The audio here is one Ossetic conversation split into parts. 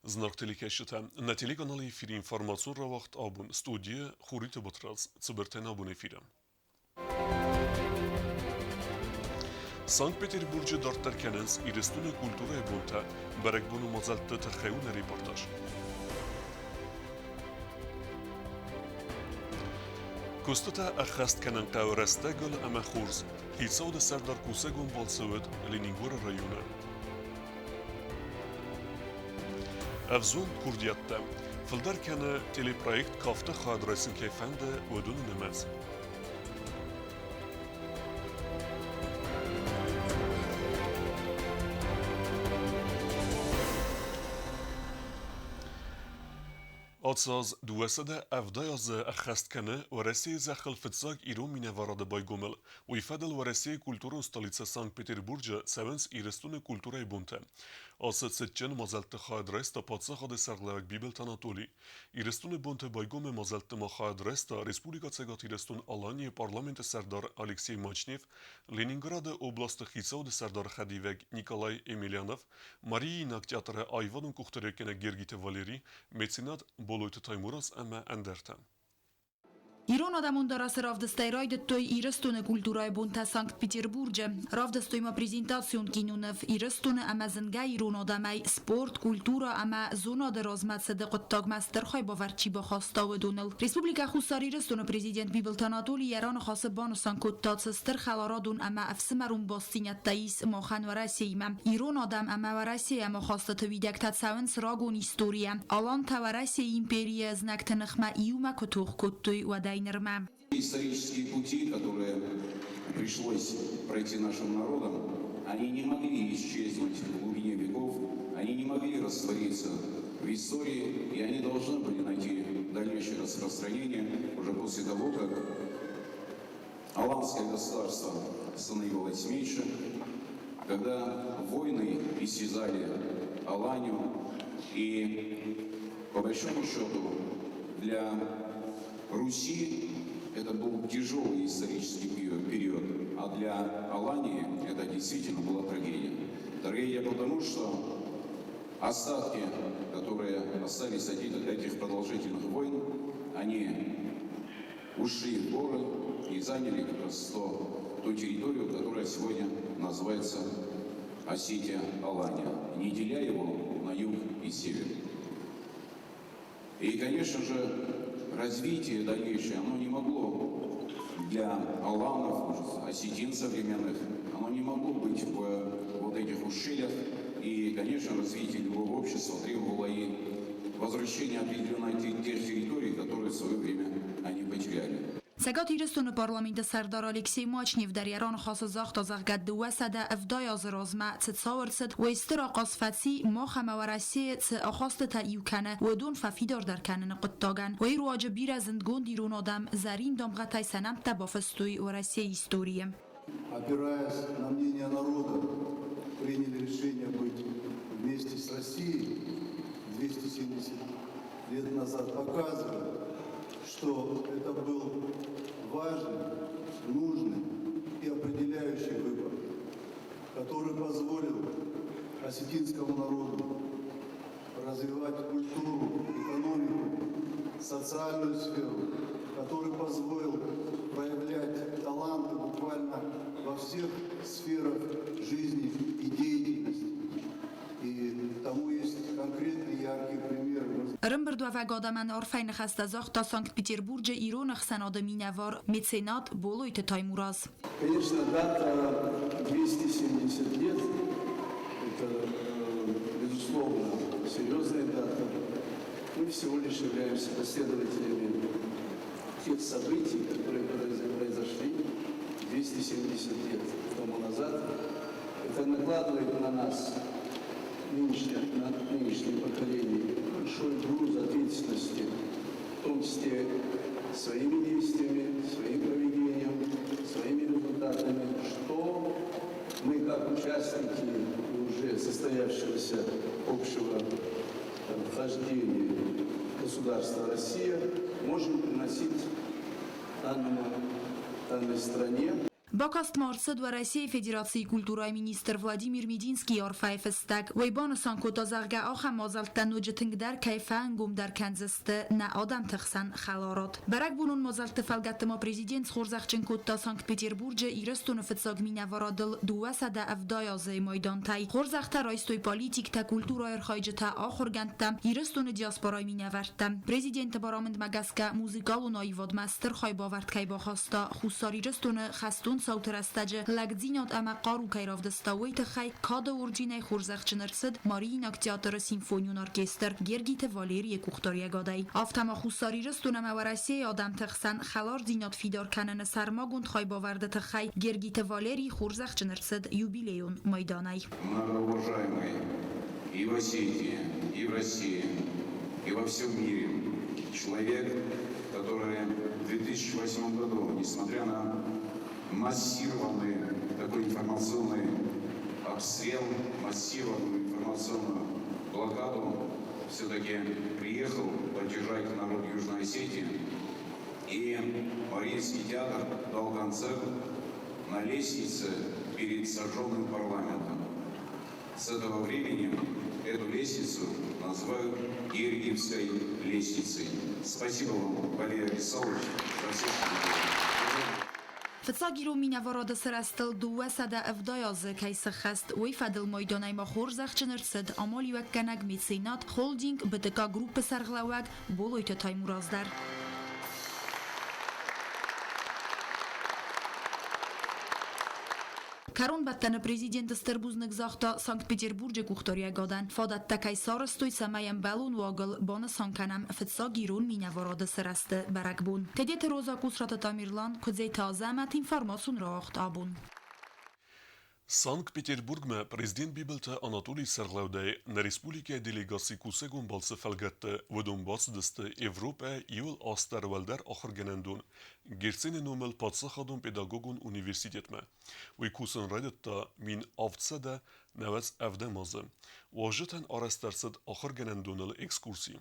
Зынаргъ телекӕсджытӕ, нӕ телеканалы эфиры информацион рауагъд абон студийы Хуриты Батрадз, цыбыртӕн абон эфиры. Санкт-Петербурджы дарддӕр кӕнынц Ирыстоны культурӕйы бонтӕ, бӕрӕгбоны мадзӕлтты тыххӕй у нӕ репортаж. Куыстытӕ ӕххӕст кӕнын хъӕуы рӕстӕгыл ӕмӕ хорз. Хицауады сӕрдар кусӕгон балцы уыд Ленингоры районы. Ӕвзонг курдиӕттӕ фылдӕр кӕны телепроект Кафты хайад райсын кӕй фӕнды, уыдоны нымӕц. Ацы аз 270 азы ӕххӕст кӕны Уӕрӕсейы зӕххыл фыццаг ирон минӕварады байгомыл. Уый фӕдыл Уӕрӕсейы культурон столицӕ Санкт-Петербурджы цӕуынц Ирыстоны культурӕйы бонтӕ. Ацы цытджын мадзӕлтты хайад райста паддзахады сӕргълӕууӕг Бибылты Анатолий. Ирыстоны бонты байгомы мадзӕлтты ма хайад райста Республикӕ Цӕгат Ирыстон-Аланийы парламенты сӕрдар Алексей Мачнев, Ленинграды областы хицауады сӕрдары хӕдивӕг Николай Емельянов, Мариинаг театры аивадон къухдариуӕггӕнӕг Гергиты Валерий, меценат Болойты Таймураз ӕмӕ ӕндӕртӕ. Ирон адӕмон дарӕсы равдыстӕй райдыдтой Ирыстоны культурӕйы бонтӕ Санкт-Петербурджы. Равдыстой ма презентацион киноныв Ирыстоны ӕмӕ зынгӕ ирон адӕмӕй спорт, культурӕ ӕмӕ зонады размӕцыды хъуыддагмӕ стыр хайбавӕрд чи бахаста, уыдоныл. Республикӕ Хуссар Ирыстоны президент Бибылты Анатоли йӕ раныхасы банысан кодта, цы стыр хӕларадон ӕмӕ ӕфсымӕрон бастдзинӕдтӕ ис махӕн Уӕрӕсеимӕ. Ирон адӕм ӕмӕ Уӕрӕсейы ӕмахастыты уидӕгтӕ цӕуынц рагон историйӕ. Алантӕ Уӕрӕсейы империйы знӕгты ныхмӕ иумӕ куы тох кодтой, уӕдӕй нырмӕ. Исторические пути, которые пришлось пройти нашим народам, они не могли исчезнуть в глубине веков, они не могли раствориться в истории, и они должны были найти дальнейшее распространение уже после того, как Аланское государство становилось меньше, когда войны истязали Аланию, и по большому счету для Руси это был тяжелый исторический период, а для Алании это действительно была трагедия. Трагедия потому, что остатки, которые остались от этих продолжительных войн, они ушли в горы и заняли как раз ту территорию, которая сегодня называется Осетия-Алания, не деля его на юг и север. И, конечно же, развитие дальнейшее, оно не могло для аланов, осетин современных, оно не могло быть в вот этих ущельях. И, конечно, развитие любого общества требовало и возвращения определенных тех территорий, которые в свое время они потеряли. Цӕгат Ирыстоны парламенты сӕрдар Алексей Мачнев дӕр йӕ раныхасы загъта, зӕгъгӕ, 270 азы размӕ цы цау ӕрцыд, уый стыр ахъаз фӕци мах ӕмӕ Уӕрӕсейы цы ахастытӕ иу кӕны, уыдон фӕфидардӕр кӕныны хъуыддагӕн. Уый руаджы бирӕ зындгонд ирон адӕм зӕрин дамгъӕтӕй сӕ нӕмттӕ бафыстой Уӕрӕсейы историйы. Опираясь на мнение народа, приняли решение быть вместе с Россией 270 лет назад, показывает, что это был важный, нужный и определяющий выбор, который позволил осетинскому народу развивать культуру, экономику, социальную сферу, который позволил проявлять таланты буквально во всех сферах жизни и деятельности. И тому есть конкретные яркие примеры. Ӕрӕмбырдуӕвӕг адӕмӕн арфӕйы ныхӕстӕ загъта Санкт-Петербурджы ирон ӕхсӕнады минӕвар, меценат Болойты Таймураз. Конечно, дата 270 лет – это, безусловно, серьезная дата. Мы всего лишь являемся последователями тех событий, которые произошли 270 лет тому назад. Это накладывает на нас, нынешнее, на нынешнее поколение, большой груз ответственности, в том числе своими действиями, своим поведением, своими результатами, что мы как участники уже состоявшегося общего вхождения государства Россия можем приносить данному, данной стране. Бакаст ма ӕрцыд Уӕрӕсейы Федерацийы культурӕйы министр Владимир Мединскийы арфӕйы фыстӕг. Уый банысан кодта, зӕгъгӕ, ахӕм мадзӕлттӕ ноджы тынгдӕр кӕй фӕӕнгомдӕр кӕндзысты нӕ адӕмты хсӕн хӕларад. Бӕрӕгбонон мадзӕлтты фӕлгӕтты ма президент схорзӕхджын кодта Санкт-Петербурджы Ирыстоны фыццаг минӕварадыл 270 азы майдантӕй. Хорзӕхтӕ райстой политиктӕ, культурӕйы архайджытӕ, ахуыргӕндтӕ, Ирыстоны диаспорайы минӕвӕрттӕ. Президенты барамындмӕ гӕсгӕ музыкалон аивадмӕ стыр хайбавӕрд кӕй бахаста, Хуссар Ирыстоны хӕстон цауты рӕстӕджы лӕгдзинад ӕмӕ хъару кӕй равдыста, уый тыххӕй кады орденӕй хорзӕхджын ӕрцыд Мариинаг театры симфонион оркестр Гергиты Валерийы къухдариӕгадӕй. Афтӕ ма Хуссар Ирыстон ӕмӕ Уӕрӕсейы адӕмты хсӕн хӕлардзинад фидар кӕныны сӕрмагонд хайбавӕрды тыххӕй Гергиты Валерий хорзӕхджын ӕрцыд юбилейон майданӕй. Многоуважаемый и в Осетии, и в России, и во всем мире человек, который в 2008 году, несмотря на массированный такой информационный обстрел, массированную информационную блокаду, все-таки приехал поддержать народ Южной Осетии. И Мариинский театр дал концерт на лестнице перед сожженным парламентом. С этого времени эту лестницу называют Гергиевской лестницей. Спасибо вам, Валерий Александрович, за все, что вы делаете. Фыццаг ирон минӕварады сырӕзтыл 270 азы кӕй сыххӕст, уый фӕдыл майданӕй ма хорзӕхджын ӕрцыд амалиуӕггӕнӕг меценат, холдинг БТК Группы сӕргълӕууӕг Болойты Таймураз дӕр. Кӕронбӕттӕны президент стыр бузныг загъта Санкт-Петербурджы къухдариӕгадӕн, фадӕттӕ кӕй сарӕзтой, цӕмӕй ӕмбӕлон уагыл банысан кӕнӕм фыццаг ирон минӕварады сырӕзты бӕрӕгбон. Тедеты Роза, Къусраты Тамерлан, Куыдзеты Азӕмӕт, информацион рауагъд абон. Санкт-Петербургмӕ президент Бибылты Анатолийы сӕргълӕудӕй нӕ республикӕйы делегаци кусӕгон балцы фӕлгӕтты уыдон бацыдысты Европӕ иуыл асдӕр уӕлдӕр ахуыргӕнӕндон Герцены номыл паддзахадон педагогон университетмӕ. Уый кусын райдыдта 1797 азы. Уазджытӕн арӕзт ӕрцыд ахуыргӕнӕндоныл экскурси.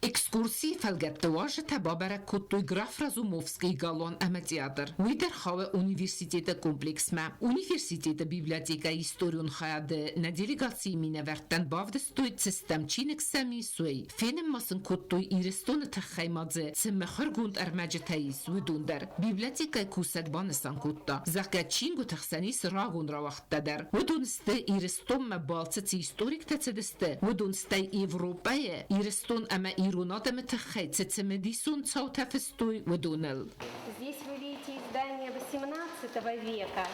Экскурсийы фӕлгӕтты уазджытӕ бабӕрӕг кодтой граф Разумовскийы галуан ӕмӕ театр. Уый дӕр хауы университеты комплексмӕ. Университеты библиотекӕйы историон хайады нӕ делегацийы минӕвӕрттӕн бавдыстой, цы стӕм чиныг сӕм ис, уый. Фенын ма сын кодтой Ирыстоны тыххӕй ма дзы цы мыхуыргонд ӕрмӕджытӕ ис, уыдон дӕр. Библиотекӕйы кусӕг банысан кодта, зӕгъгӕ, чингуыты хсӕн ис рагон рауагъдтӕ дӕр. Уыдон сты Ирыстонмӕ балцы цы историктӕ цыдысты, уыдон стӕй Европӕйы Ирыстон ӕмӕ ирон адӕмы тыххӕй цы цымыдисон цаутӕ фыстой, уыдоныл. Здесь вы видите издание XVIII века,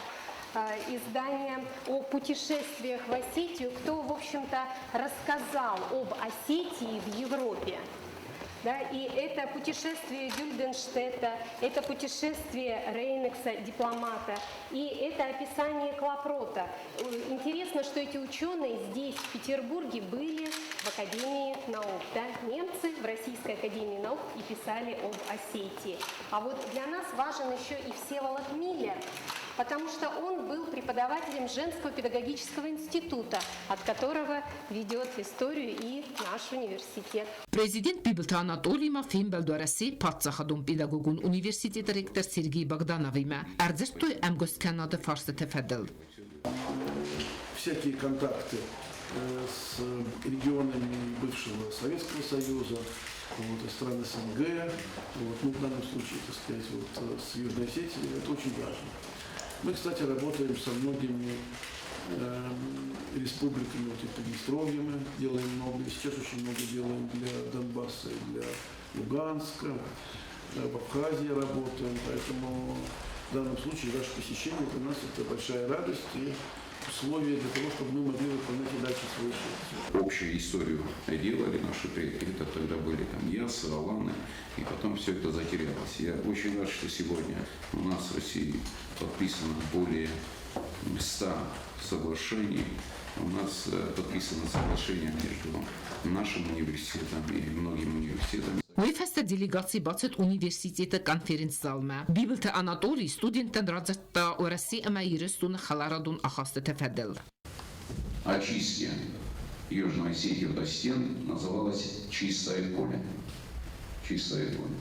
издание о путешествиях в Осетию, кто, в общем-то, рассказал об Осетии в Европе. Да, и это путешествие Гюльденштедта, это путешествие Рейнекса, дипломата, и это описание Клапрота. Интересно, что эти ученые здесь, в Петербурге, были в Академии наук. Да? Немцы в Российской Академии наук и писали об Осетии. А вот для нас важен еще и Всеволод Миллер, потому что он был преподавателем женского педагогического института, от которого ведет историю и наш университет. Президент Бибылты Анатолий ма фембӕлд Уӕрӕсейы паддзахадон педагогон университеты ректор Сергей Богдановимӕ, ӕрдзырдтой ӕмгуысткӕнынады фарстыты фӕдыл. Всякие контакты с регионами бывшего Советского Союза, вот, и стран СНГ, вот, ну, в данном случае, так сказать, вот, с Южной Осетией, это очень важно. Мы, кстати, работаем со многими республиками, вот и Приднестровье мы делаем много, и сейчас очень много делаем для Донбасса и для Луганска, в Абхазии работаем, поэтому в данном случае ваше посещение для нас это большая радость и условия для того, чтобы мы могли выполнять и дальше свою функцию. Общую историю делали наши предки, это тогда были там ясы, аланы, и потом все это затерялось. Я очень рад, что сегодня у нас в России подписано более 100 соглашений. У нас подписано соглашение между нашим университетом и многими университетами. Уый фӕстӕ делегаци бацыд университеты конференц-залмӕ. Бибылты Анатолий студенттӕн радзырдта Уӕрӕсе ӕмӕ Ирыстоны хӕларадон ахастыты фӕдыл. Очистки Южной Осетии от стен называлась «Чистое поле». Чистое поле.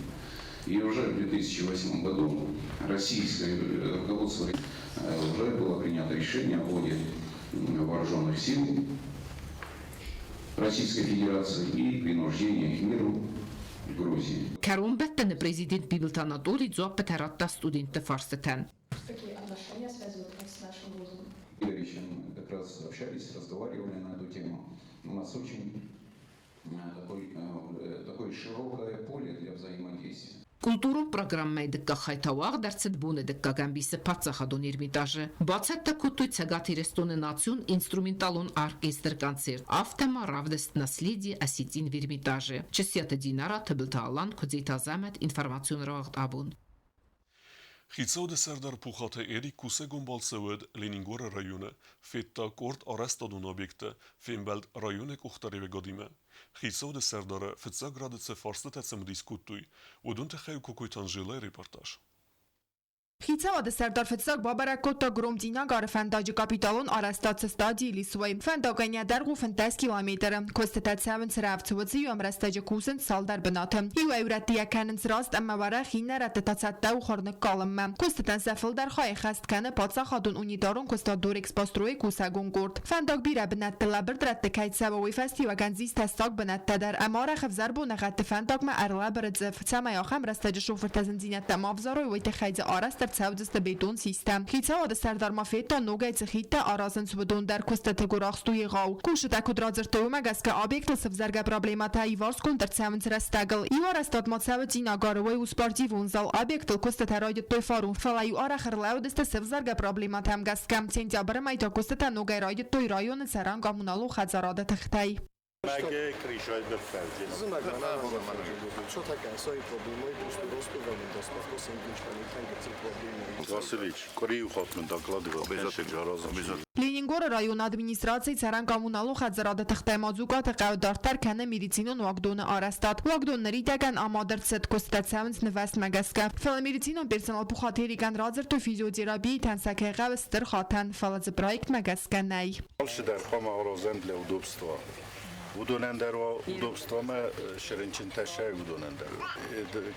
И уже в 2008 году российское руководство уже было принято решение о вводе вооруженных сил Российской Федерации и принуждении к миру Грузии. Кӕронбӕттӕны президент Бибылты Анатоли дзуаппытӕ радта студентты фарстытӕн. Какие отношения связывают вас с нашим вузом? Игоревичем как раз общались, разговаривали на эту тему. У нас очень такое широкое поле для взаимодействия. Культурон программӕйы дыккаг хай та уагъд ӕрцыд боны дыккаг ӕмбисы паддзахадон Эрмитажы. Бацӕттӕ кодтой Цӕгат Ирыстоны национ инструменталон оркестры концерт, афтӕ ма равдыст «Наследие осетин в Эрмитаже». Чысиаты Динара, Тыбылты Алан, Куыдзеты Азӕмӕт, информацион рауагъд «Абон». Хицауады сӕрдар Пухаты Эрик кусӕгон балцы уыд Ленингоры районы, федта къорд арӕзтадон объекты, фембӕлд районы къухдариуӕгадимӕ. Хицауады сӕрдары фыццаг рады цы фарстытӕ цымыдис кодтой, уыдон тыххӕй Кокойты Анжелӕйы репортаж. Хицауады сӕрдар фыццаг бабӕрӕг кодта Гром-Цъинагары фӕндаджы капиталон арӕзтад цы стадийыл ис, уый. Фӕндагӕн йӕ дӕргъ у 15 километры. Куыстытӕ цӕуынц рӕвдз, уыцы иу ӕмрӕстӕджы кусынц цалдӕр бынаты. Иуӕй рӕтты йӕ кӕнынц раст ӕмӕ уӕрӕх, иннӕ рӕтты та цӕттӕ у хуыр ныккалынмӕ. Куыстытӕн сӕ фылдӕр хай ӕххӕст кӕны паддзахадон унитарон куыстуат Дорэкспострой-ы кусӕгон къорд. Фӕндаг бирӕ бынӕтты лӕбырд рӕтты кӕй цӕуы, уый фӕстиуӕгӕн дзы ис тӕссаг бынӕттӕ дӕр ӕмӕ арӕх ӕвзӕр боныгъӕдты фӕндагмӕ ӕрлӕбыры цъыф. Цӕмӕй ахӕм рӕстӕджы шофыртӕ зындзинӕдтӕ ма взарой, уый тыххӕй дзы арӕзт ӕрцӕудзысты бетон систӕ. Хицауады сӕрдар ма федта, ногӕй цы хидтӕ аразынц, уыдон дӕр куыстыты гуырахст у егъау. Кусджытӕ куыд радзырдтой, уымӕ гӕсгӕ объектыл сывзӕргӕ проблемӕтӕ иуварсгонд ӕрцӕуынц рӕстӕгыл. Иу арӕзтад ма цӕуы Цъинагары, уый у спортивон зал. Объектыл куыстытӕ райдыдтой фарон, фӕлӕ-иу арӕх ӕрлӕууыдысты сывзӕргӕ проблемӕтӕм гӕсгӕ. Сентябры мӕй та куыстытӕ ногӕй райдыдтой районы цӕрӕн коммуналон хӕдзарады тыхтӕй. Мӕгӕ крышай дӕрфӕлтин. Васильевич, къуыри хатт мын докладывал, обязательно. Ленингоры районы администрацийы цӕрӕн коммуналон хӕдзарады тыхтӕй ма Дзукъаты хъӕуы дарддӕр кӕны медицинон уагдоны арӕзтад. Уагдон ныридӕгӕн амад ӕрцыд, куыстытӕ цӕуынц нывӕстмӕ гӕсгӕ. Фӕлӕ медицинон персонал Пухаты Эрикӕн радзырдтой физиотерапийы сӕ кӕй хъӕуы стыр хатӕн, фӕлӕ дзы проектмӕ гӕсгӕ нӕй. Алцыдӕр хъуамӕ аразӕм для удобства. Уыдонӕн дӕр удобствомӕ срынчынтӕ сӕ уыдонӕн дӕр.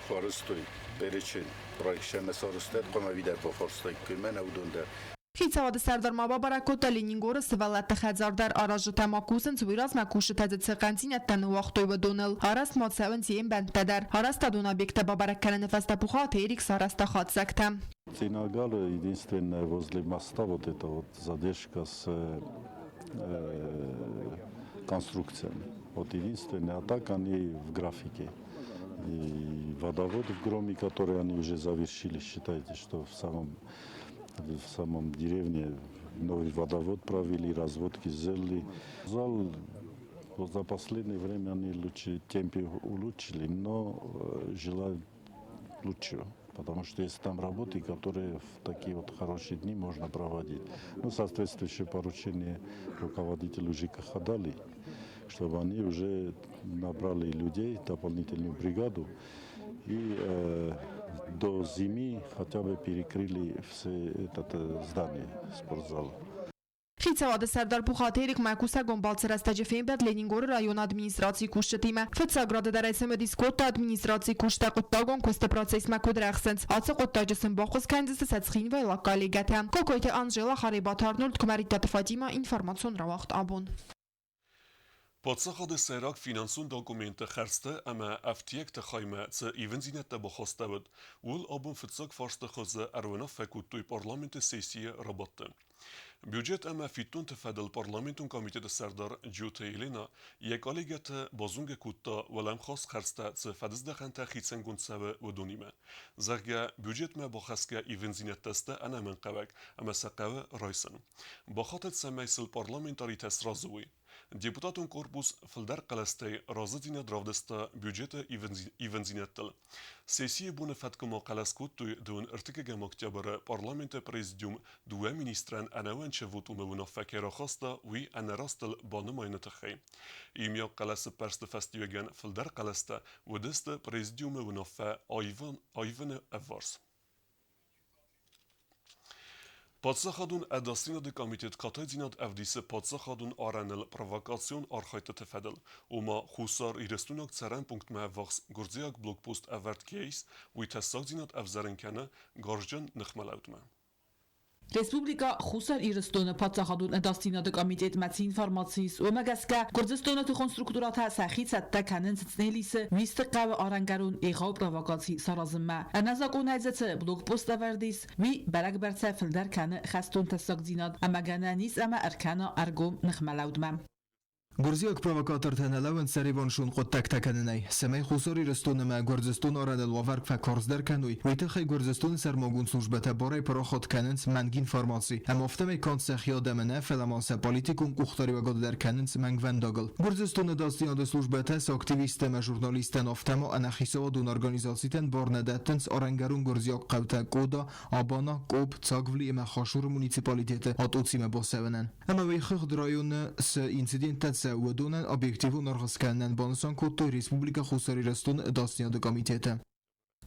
Куы перечень проект сӕмӕ сарӕзтад, хъуамӕ видӕр бафарстаиккой мӕнӕ уыдон дӕр. Хицауады сӕрдар ма бабӕрӕг кодта Ленингоры сывӕллӕтты хӕдзар дӕр. Аразджытӕ ма кусынц, уый размӕ кусджытӕ дзы цы хъӕндзинӕдтӕ ныууагътой, уыдоныл. Арӕзт ма цӕуынц йе мбӕндтӕ дӕр. Арӕзтадон объекттӕ бабӕрӕг кӕныны фӕстӕ Пухаты Эрик сарӕзта хатдзӕгтӕ. Цъинагары единственное возле моста вот это вот задержка с конструкциями. Вот единственное, а так они в графике. И водовод в Громе, который они уже завершили, считайте, что в самом деревне новый водовод провели, разводки сделали. Зал вот за последнее время они лучше темпе улучшили, но желаю лучшего. Потому что есть там работы, которые в такие вот хорошие дни можно проводить. Ну, соответствующее поручение руководителю ЖКХ дали, чтобы они уже набрали людей, дополнительную бригаду и до зимы хотя бы перекрыли все это здание спортзала. Хицауады сӕрдар Пухаты Эрик ма кусӕгон балцы рӕстӕджы фембӕлд Ленингоры районы администрацийы кусджытимӕ. Фыццаг рады дӕр ӕй цымыдис кодта, администрацийы кусджытӕ хъуыддагон куысты процессмӕ куыд рӕхсынц. Ацы хъуыддаджы сын баххуыс кӕндзысты сӕ цхинвайлаг коллегӕтӕ. Кокойты Анжела, Харебаты Арнольд, Куымӕридтаты Фатима, информацион рауагъд «Абон». Паддзахады сӕйраг финансон документы хӕрдзты ӕмӕ ӕфтиӕгты хаймӕ цы ивындзинӕдтӕ бахастӕуыд, ууыл абон фыццаг фарсты хуызы ӕруынаффӕ кодтой парламенты сессийы рабадты. Бюджет ӕмӕ фиддонты фӕдыл парламентон комитеты сӕрдар Джиоты Елена йӕ коллегӕты базонгӕ кодта, уӕлӕмхас хӕрдзтӕ цы фӕдыздӕхӕнтӕ хицӕнгонд цӕуы, уыдонимӕ. Зӕгъгӕ, бюджетмӕ бахӕсгӕ ивындзинӕдтӕ сты ӕнӕмӕнгхъӕуӕг ӕмӕ сӕ хъӕуы райсын. Бахатыд, цӕмӕй сыл парламентаритӕ сразы уой. Депутатон корпус фылдӕр хъӕлӕстӕй разыдзинад равдыста бюджеты ивындзинӕдтыл. Сессийы боны фӕткы ма хъӕлӕс кодтой 23 октябры парламенты президиум дыууӕ министрӕн ӕнӕууӕнчы вотумы уынаффӕ кӕй рахаста, уый ӕнӕрастыл банымайыны тыххӕй. Иумиаг хъӕлӕсыппӕрсты фӕстиуӕгӕн фылдӕр хъӕлӕстӕ уыдысты президиумы уынаффӕ аивыны ӕвварс. Паддзахадон ӕдасдзинады комитет катайдзинад ӕвдисы паддзахадон арӕныл провокацион архайдтыты фӕдыл, ома Хуссар Ирыстойнаг цӕрӕн пунктмӕ ӕввахс гуырдзиаг блокпост ӕвӕрд кӕй ис, уый тӕссагдзинад ӕвзӕрын кӕны гарзджын ныхмӕлӕудмӕ. Республикӕ Хуссар Ирыстоны Паддзахадон ӕдасдзинады комитетмӕ цы информаци ис, уымӕ гӕсгӕ Гуырдзыстоны тыхон структурӕтӕ сӕхи цӕттӕ кӕнынц Цънелисы Уисты хъӕуы арӕнгӕрон егъау провокаци саразынмӕ. Ӕнӕзакъонӕй дзы цы блокпост ӕвӕрд ис, уый бӕрӕгбӕрцӕй фылдӕр кӕны хӕстон тӕссагдзинад ӕмӕ гӕнӕн ис ӕмӕ ӕркӕна ӕргом ныхмӕлӕудмӕ. Гуырдзиаг провокатортӕ нӕ лӕууынц сӕривонсон хъуыддӕгтӕ кӕнынӕй, цӕмӕй Хуссар Ирыстон ӕмӕ Гуырдзыстон арӕныл уавӕр фӕкарздӕр кӕной, уый тыххӕй Гуырдзыстоны сӕрмагонд службӕтӕ барӕй парахат кӕнынц мӕнг информаци, ӕмӕ афтӕмӕй канд сӕхи адӕмы нӕ, фӕлӕ ма сӕ политикон къухдариуӕгад дӕр кӕнынц мӕнгвӕндагыл. Гуырдзыстоны ӕдасдзинады службӕтӕ сӕ активисттӕ ӕмӕ журналисттӕн, афтӕ ма ӕнӕхицауадон организацитӕн бар нӕ дӕттынц арӕнгӕрон гуырдзиаг хъӕутӕ Къода, Абана, Къоб, Цагвли ӕмӕ Хашуры муниципалитеты Атъоцимӕ бацӕуынӕн. Ӕмӕ уый хыгъд районы цы инциденттӕ цӕуы, уыдонӕн объективон аргъ скӕнынӕн банысан кодтой Республикӕ Хуссар Ирыстоны ӕдасдзинады комитеты.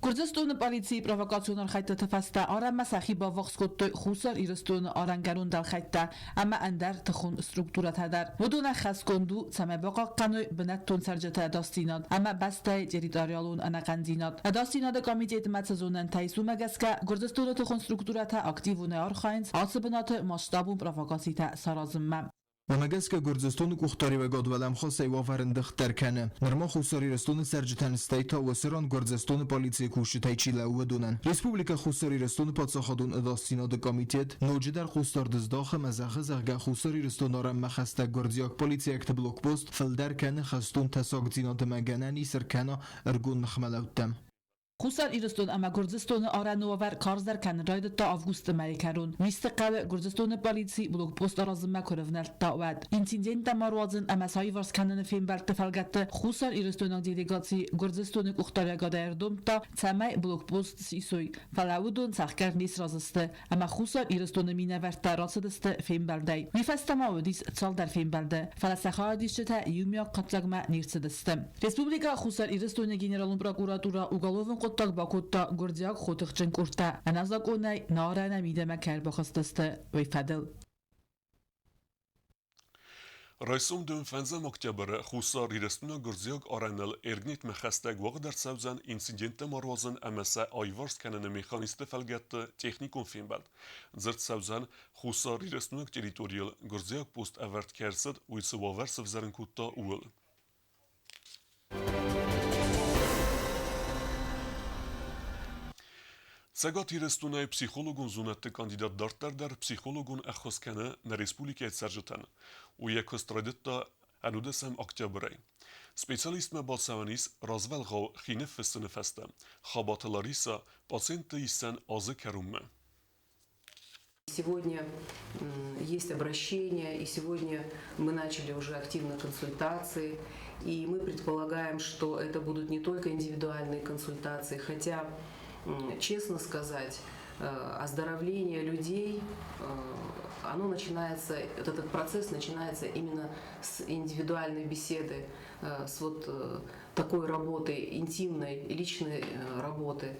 Гуырдзыстоны полицийы провокацион архӕйдтыты фӕстӕ арӕнмӕ сӕхи баввахс кодтой Хуссар Ирыстоны арӕнгӕрон дӕлхӕйттӕ ӕмӕ ӕндӕр тыхон структурӕтӕ дӕр. Уыдон ӕххӕстгонд у, цӕмӕй бахъахъхъӕной бынӕттон цӕрджыты ӕдасдзинад ӕмӕ бӕстӕйы территориалон ӕнӕхъӕндзинад. Ӕдасдзинады комитетмӕ цы зонӕнтӕ ис, уымӕ гӕсгӕ Гуырдзыстоны тыхон структурӕтӕ активонӕй архайынц ацы бынаты масштабон провокацитӕ саразынмӕ. Уымӕ гӕсгӕ Гуырдзыстоны къухдариуӕгад уӕлӕмхасӕй уавӕр ӕндыгъддӕр кӕны. Нырма Хуссар Ирыстоны цӕрджытӕн, стӕй та уыцы ран Гуырдзыстоны полицийы кусджытӕй чи лӕууы, уыдонӕн. Республикӕ Хуссар Ирыстоны паддзахадон ӕдасдзинады комитет ноджыдӕр хъусдард здахы ӕмӕ зӕгъы, зӕгъгӕ, Хуссар Ирыстоны арӕнмӕ хӕстӕг гуырдзиаг полицийӕгты блокпост фылдӕр кӕны хӕстон тӕссагдзинад ӕмӕ гӕнӕн ис ӕркӕна ӕргом ныхмӕлӕудтӕм. Хуссар Ирыстон ӕмӕ Гуырдзыстоны арӕны уавӕр карздӕр кӕнын райдыдта августы мӕйы кӕрон. Уисты хъӕуы Гуырдзыстоны полици блокпост аразынмӕ куы рывнӕлдта, уӕд. Инциденттӕ ма руадзын ӕмӕ сӕ аиварс кӕныны фембӕлдты фӕлгӕтты Хуссар Ирыстойнаг делегаци Гуырдзыстоны къухдариуӕгадӕй ӕрдомдта, цӕмӕй блокпост сисой. Фӕлӕ уыдон цӕхгӕр не сразы сты ӕмӕ Хуссар Ирыстоны минӕвӕрттӕ рацыдысты фембӕлдӕй. Уый фӕстӕ ма уыдис цалдӕр фембӕлды, фӕлӕ сӕ хайадисджытӕ иумиаг хатдзӕгмӕ не рцыдысты. Республикӕ Хуссар Ирыстоны Генералон прокуратурӕ уголовон хъуыддаг бакодта гуырдзиаг хотыхджын къордтӕ ӕнӕзакъонӕй Нарӕнӕ мидӕмӕ кӕй ӕрбахызтысты, уый фӕдыл. Райсом дын фӕндзӕм октябры Хуссар Ирыстоны гуырдзиаг арӕныл Эргнетмӕ хӕстӕг уагъд ӕрцӕудзӕн инциденттӕ ма руадзын ӕмӕ сӕ аиварс кӕныны механизмты фӕлгӕтты техникон фембӕлд. Дзырд цӕудзӕн, Хуссар Ирыстойнаг территорийыл гуырдзиаг пост ӕвӕрд кӕй ӕрцыд, уый цы уавӕр сӕвзӕрын кодта, ууыл. Цӕгат Ирыстонӕй психологон зонӕдты кандидат дарддӕр дӕр психологон ӕххуыс кӕны нӕ республикӕйы цӕрджытӕн. Уый йӕ куыст райдыдта ӕнудӕсӕм октябрӕй. Специалистмӕ бацӕуӕн ис развӕлгъау хи ныффыссыны фӕстӕ. Хабаты Лариса пациентты исдзӕн азы кӕронмӕ. Сегодня есть обращение, и сегодня мы начали уже активно консультации, и мы предполагаем, что это будут не только индивидуальные консультации, хотя, честно сказать, оздоровление людей, оно начинается, вот этот процесс начинается именно с индивидуальной беседы, с вот такой работы, интимной, личной работы.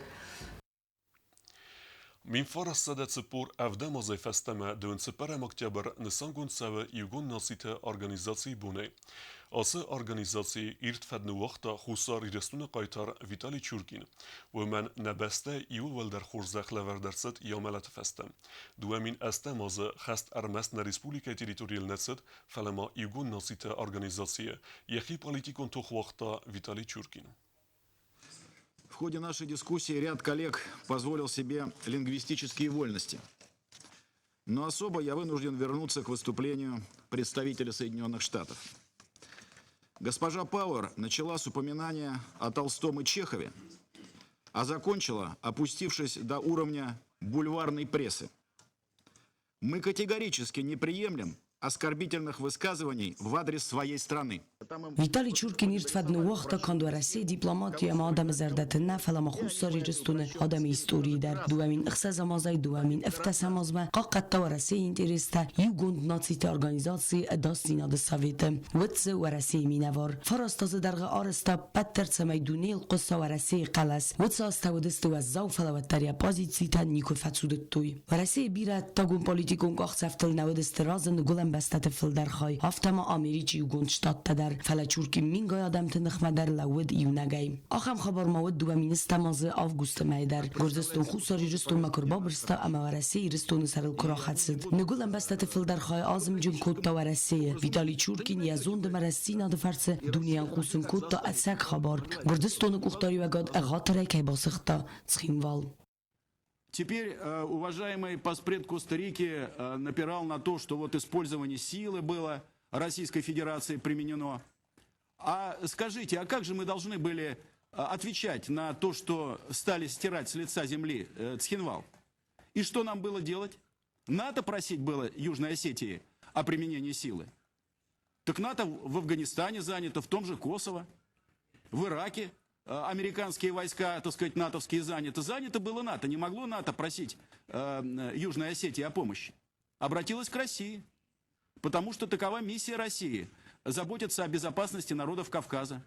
1947 азӕй фӕстӕмӕ дыууын цыппӕрӕм октябрь нысангонд цӕуы Иугонд Нациты Организацийы бонӕй. Ацы организацийы ирд фӕд ныууагъта Хуссар Ирыстоны хъайтар Виталий Чуркин. Уымӕн нӕ бӕстӕ иууыл уӕлдӕр хорзӕх лӕвӕрд ӕрцыд йӕ мӕлӕты фӕстӕ. 2008 азы хӕст ӕрмӕст нӕ республикӕйы территорийыл нӕ цыд, фӕлӕ ма Иугонд Нациты Организацийы йӕхи политикон тох уагъта Виталий Чуркин. В ходе нашей дискуссии ряд коллег позволил себе лингвистические вольности. Но особо я вынужден вернуться к выступлению представителя Соединенных Штатов. Госпожа Пауэр начала с упоминания о Толстом и Чехове, а закончила, опустившись до уровня бульварной прессы. Мы категорически не приемлем оскорбительных высказываний в адрес своей страны. Виталий Чуркин ирд фӕд ныууагъта канд Уӕрӕсейы дипломати ӕмӕ адӕмы зӕрдӕты нӕ, фӕлӕ ма Хуссар Ирыстоны адӕмы историйы дӕр. 2006 азӕй 2007 азмӕ хъахъхъӕдта Уӕрӕсейы интерестӕ Иугонд Нациты Организацийы Ӕдасдзинады Советы. Уыд дзы Уӕрӕсейы минӕвар. Фараст азы дӕргъы арӕзта ӕппӕт дӕр, цӕмӕй дунейыл хъуыса Уӕрӕсейы хъӕлӕс. Уыцы азтӕ уыдысты уӕззау, фӕлӕ уӕддӕр йӕ позицитӕ никуы фӕцудыдтой. Уӕрӕсейы бирӕ ӕддагон политикон къахдзӕфтыл нӕ уыдысты разы ныгуылӕн бӕстӕты фылдӕр хай, афтӕ ма Америчы Иугонд Штаттӕ дӕр, фӕлӕ Чуркин мингай адӕмты ныхмӕ дӕр лӕууыд иунӕгӕй. Ахӕм хабар ма уыд 2000 азы августы мӕйы дӕр, Гуырдзыстон Хуссар Ирыстонмӕ куы рбабырста ӕмӕ Уӕрӕсе Ирыстоны сӕрыл куы рахӕцыд. Ныгуылӕн бӕстӕты фылдӕр хай азымджын кодта Уӕрӕсейы. Виталий Чуркин йӕ зонд ӕмӕ рӕстдзинады фӕрцы дунейӕн хъусын кодта ӕцӕг хабар, Гуырдзыстоны къухдариуӕгад ӕгъатырӕй кӕй басыгъта Цхинвал. Теперь уважаемый поспред Коста-Рики напирал на то, что вот использование силы было Российской Федерации применено. А скажите, а как же мы должны были отвечать на то, что стали стирать с лица земли Цхинвал? И что нам было делать? НАТО просить было Южной Осетии о применении силы. Так НАТО в Афганистане занято, в том же Косово, в Ираке американские войска, так сказать, натовские заняты. Занято было НАТО. Не могло НАТО просить Южной Осетии о помощи. Обратилась к России. Потому что такова миссия России – заботиться о безопасности народов Кавказа.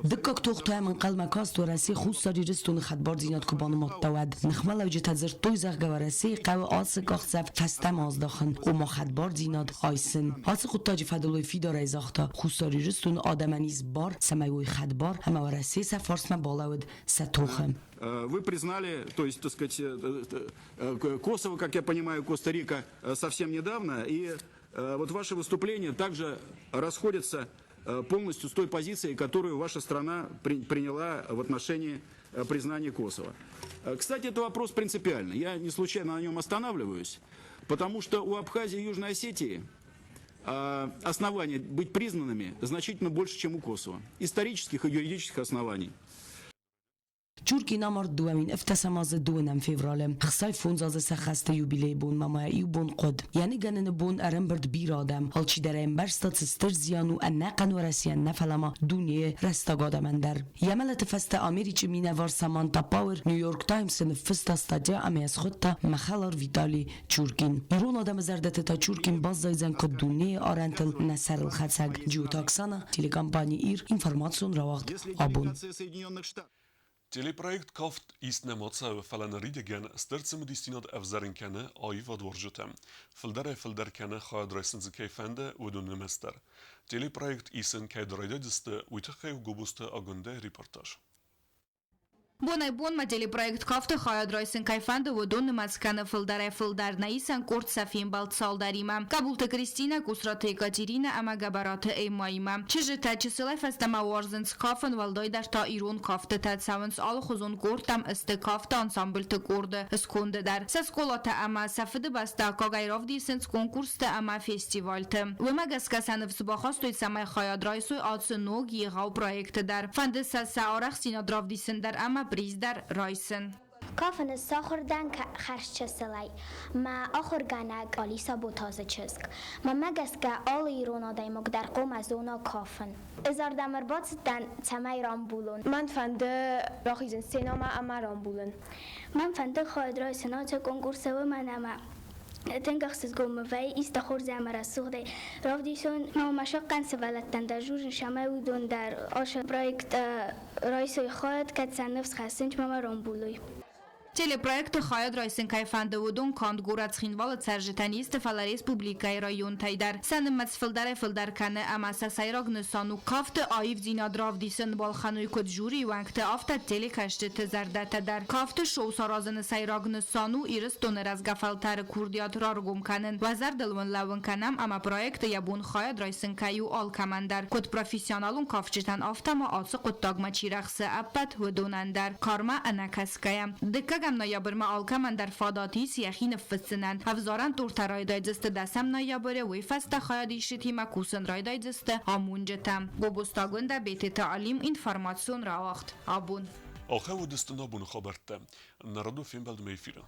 Дыккаг тохтӕ ӕнхъӕлмӕ каст Уӕрӕсе Хуссар Ирыстоны хӕдбардзинад куы банымадта, уӕд. Ныхмӕлӕуджытӕ дзырдтой, зӕгъгӕ, Уӕрӕсейы хъӕуы ацы къахдзӕф фӕстӕмӕ аздахын, ома хӕдбардзинад айсын. Ацы хъуыддаджы фӕдыл уый фидарӕй загъта, Хуссар Ирыстоны адӕмӕн ис бар, цӕмӕй уой хӕдбар ӕмӕ Уӕрӕсе сӕ фарсмӕ балӕууыд сӕ тохы. Вы признали, то есть, так сказать, Косово, как я понимаю, Коста-Рика совсем недавно, и вот ваше выступление также расходится полностью с той позицией, которую ваша страна приняла в отношении признания Косово. Кстати, это вопрос принципиальный. Я не случайно на нем останавливаюсь, потому что у Абхазии и Южной Осетии оснований быть признанными значительно больше, чем у Косово. Исторических и юридических оснований. Чуркин амард 2017 азы 2 февралы. 65 азы сӕххӕсты юбилейы бонмӕ ма иу бон хъуыд. Йӕ ныгӕныны бон ӕрӕмбырд бирӕ адӕм. Алчидӕр ӕмбӕрста, цы стыр зиан у ӕнӕхъӕн Уӕрӕсейӕн нӕ, фӕлӕ ма дунейы рӕстаг адӕмӕн дӕр. Йӕ мӕлӕты фӕстӕ Америчы минӕвар Саманта Пауэр Нью-Йорк Таймсы ныффыста статья ӕмӕ йӕ схуыдта «Мӕ хӕлар Виталий Чуркин». Ирон адӕмы зӕрдӕты та Чуркин баззайдзӕн куыд дунейы арӕнтыл нӕ сӕрылхӕцӕг. Джиоты Оксана, телекомпани «Ир», информацион рауагъд «Абон». Телепроект «Кафт» ист нӕма цӕуы, фӕлӕ ныридӕгӕн стыр цымыдисдзинад ӕвзӕрын кӕны аивадуарзджытӕм. Фылдӕрӕй-фылдӕр кӕны хайад райсын дзы кӕй фӕнды, уыдон нымӕц дӕр. Телепроект исын кӕд райдайдзысты, уый тыххӕй у Гобозты Агуындӕйы репортаж. Бонӕй-бонмӕ телепроект «Кафты» хайад райсын кӕй фӕнды, уыдон нымӕц кӕны фылдӕрӕй-фылдӕр. Нӕ исӕн къорд сӕ фембӕлд цалдӕримӕ. Къӕбулты Кристинӕ, Къусраты Екатеринӕ ӕмӕ Гӕбӕраты Эммӕимӕ. Чызджытӕ чысылӕй фӕстӕмӕ уарзынц кафын, уӕлдайдӕр та ирон кафтытӕ. Цӕуынц алыхуызон къордтӕм, сты кафты ансамбльты къорды сконды дӕр. Сӕ скъолатӕ ӕмӕ сӕ фыдыбӕстӕ аккагӕй равдисынц конкурсты ӕмӕ фестивальты. Уымӕ гӕсгӕ сӕ ныфс бахастой, цӕмӕй хайад райсой ацы ног егъау проекты дӕр. Фӕнды сӕ сӕ арӕхстдзинад равдисын дӕр ӕмӕ приз дӕр райсын. Кафыны сахуыр дӕн хӕрзчысылӕй. Мӕ ахуыргӕнӕг Алиса Ботазы чызг. Мӕнмӕ гӕсгӕ алы ирон адӕймаг дӕр хъуамӕ зона кафын. Ӕз ардӕм ӕрбацыдтӕн, цӕмӕй рамбулон. Мӕн фӕнды рахизын сценӕмӕ ӕмӕ рамбулын. Мӕн фӕнды хайад райсын ацы конкурсы, уымӕн ӕмӕ тынг ӕхсызгон мын вӕййы исты хорз ӕмӕ рӕсугъдӕй равдисон. Мӕ мӕ сахъхъӕн сывӕллӕттӕн дӕр дзурын, цӕмӕй уыдон дӕр ацы проект райсой хайад, кӕд сӕ ныфс хӕссынц мӕ рамбулой. Телепроекты хайад райсын кӕй фӕнды, уыдон канд горӕт Цхинвалы цӕрджытӕн исты, фӕлӕ республикӕйы районтӕй дӕр. Сӕ нымӕц фылдӕрӕй-фылдӕр кӕны ӕмӕ сӕ сӕйраг нысан у кафты аивдзинад равдисын, балхӕной куыд жюрийы уӕнгты, афтӕ телекӕсджыты зӕрдӕтӕ дӕр. Кафты шоу саразыны сӕйраг нысан у Ирыстоны рӕзгӕ фӕлтӕры курдиат раргом кӕнын. Уӕ зӕрдыл уын лӕууын кӕнӕм ӕмӕ проекты йӕ бон хайад райсын кӕй у алкӕмӕн дӕр, куыд профессионалон кафджытӕн, афтӕ ма ацы хъуыддагмӕ чи рӕхсы, ӕппӕт уыдонӕн дӕр. Кармӕ ӕнӕкӕсгӕйӕ. Дыккӕгӕм ноябрьмӕ алкӕмӕн дӕр фадат ис йӕхи ныффыссынӕн. Ӕвзарӕн туртӕ райдайдзысты дӕсӕм ноябры, уый фӕстӕ хайадисджытимӕ кусын райдайдзысты амонджытӕ. Гобозты Агуындӕ, Бететы Алим, информацион рауагъд. Абон. Ахӕм уыдысты нӕ абоны хабӕрттӕ. Нӕ радон фембӕлдмӕ эфиры.